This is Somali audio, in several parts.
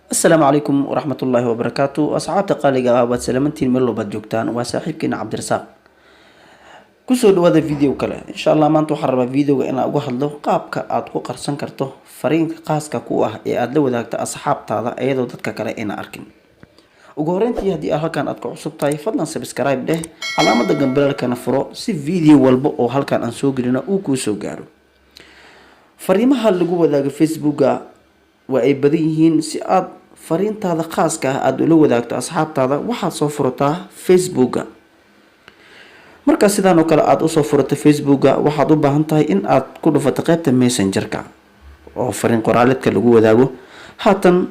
Asalaamu calaykum waraxmatullaahi wabarakaatu. Asxaabta qaaliga ah, waad salaamantiin meel walbaad joogtaan. Waa saaxiibkeena Cabdirasaaq, kusoo dhawaada video kale. Insha Allah maanta waxaan rabaa videoga inaan uga hadlo qaabka aad ku qarsan karto fariinka qaaska ku ah ee aada la wadaagto asxaabtaada iyadoo dadka kale ayna arkin. Ugu horeyntii, haddii aad halkan aad ku cusub tahay, fadlan subscribe dheh, calaamada gambalaalkana furo si video walba oo halkan aan soo gelino uu kuu soo gaaro. Fariimaha lagu wadaago Facebooka waa ay badan yihiin. Si aad fariintaada khaaska ah aada ula wadaagto asxaabtaada, waxaad soo furataa Facebooka. Markaa sidaan oo kale aada usoo furato Facebooka, waxaad u baahan tahay in aad ku dhufato qeybta Messengerka oo fariin qoraaleedka lagu wadaago. Haatan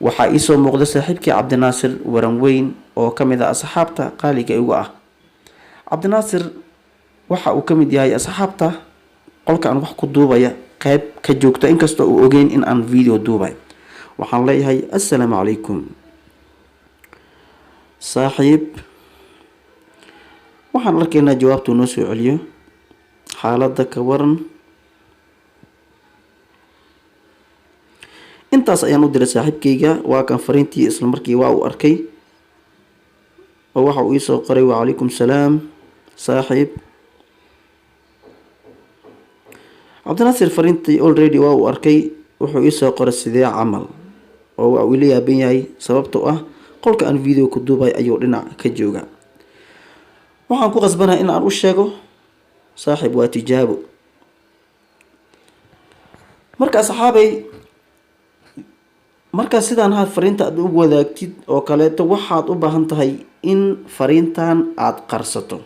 waxaa iisoo muuqda saaxiibkii Cabdinaasir Waranweyn oo kamid ah asxaabta qaaliga igu ah. Cabdinaasir waxa uu kamid yahay asxaabta qolka aan wax ku duubaya qeyb ka joogta, inkastoo uu ogeyn in aan video duubay. Waxaan leeyahay: "Assalaamu calaykum saaxiib." Waxaan arkaynaa jawaabtuu noo soo celiyo: "Xaaladda ka waran?" Intaas ayaan u diray saaxiibkeyga. Waa kan fariintii, isla markii waa uu arkay oo waxa uu iisoo qoray: "Wacalaykum salaam saaxiib." Cabdinaasir fariintii already waa uu arkay. Wuxuu iisoo qoray: "Sidee camal?" Oo waa uu ila yaaban yahay, sababtoo ah qolka aan video ku duubay ayuu dhinac ka jooga. Waxaan ku qasbanahay in aan u sheego: "Saaxiib, waa tijaabo." Marka asxaabay, markaa sidaan haad fariinta aad u wadaagtid oo kaleeto, waxaad u baahan tahay in fariintan aada qarsato.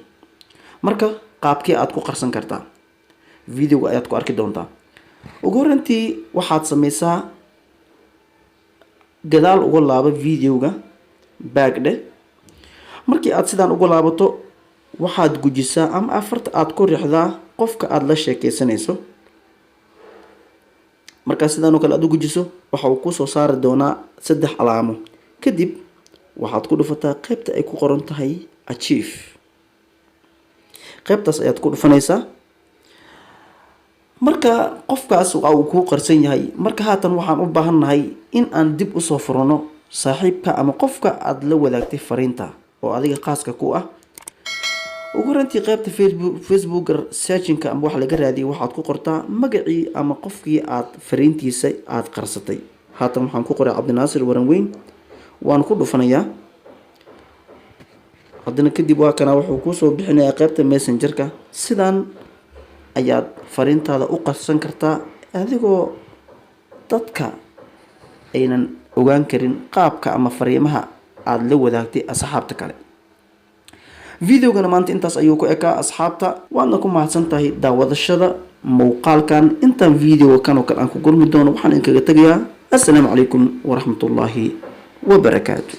Marka qaabkii aad ku qarsan kartaa videoga ayaad ku arki doontaa. Ugu horreyntii waxaad sameysaa, gadaal uga laabo videoga, back dheh. Markii aad sidaan uga laabato, waxaad gujisaa ama afarta aada ku rixdaa qofka aada la sheekeysanayso. Markaa sidaan oo kale aad u gujiso, waxa uu kusoo saari doonaa saddex calaamo. Kadib waxaad ku dhufataa qeybta ay ku qoran tahay "Archive". Qeybtaas ayaad ku dhufanaysaa. Marka qofkaas waa uu kuu qarsan yahay. Marka haatan waxaan u baahannahay in aan dib usoo furano saaxiibka ama qofka aada la wadaagtay fariinta oo adiga khaaska ku ah. Ugu horantii, qeybta Facebooker searchinka ama wax laga raadiyay, waxaad ku qortaa magacii ama qofkii aad fariintiisa aada qarsatay. Haatan waxaan ku qoray Cabdinaasir Waranweyn, waan ku dhufanayaa. Haddana kadib waa kana, wuxuu kusoo bixinayaa qeybta Messengerka. Sidaan ayaad fariintaada u qarsan kartaa adigoo dadka aynan ogaan karin qaabka ama fariimaha aada la wadaagtay asxaabta kale. Videogana maanta intaas ayuu ku ekaa, asxaabta. Waadna ku mahadsan tahay daawadashada muuqaalkan. Intaan videoga kan oo kale aan ku gurmi doono, waxaan idinkaga tegayaa: assalaamu calaykum waraxmatullaahi wabarakaatu.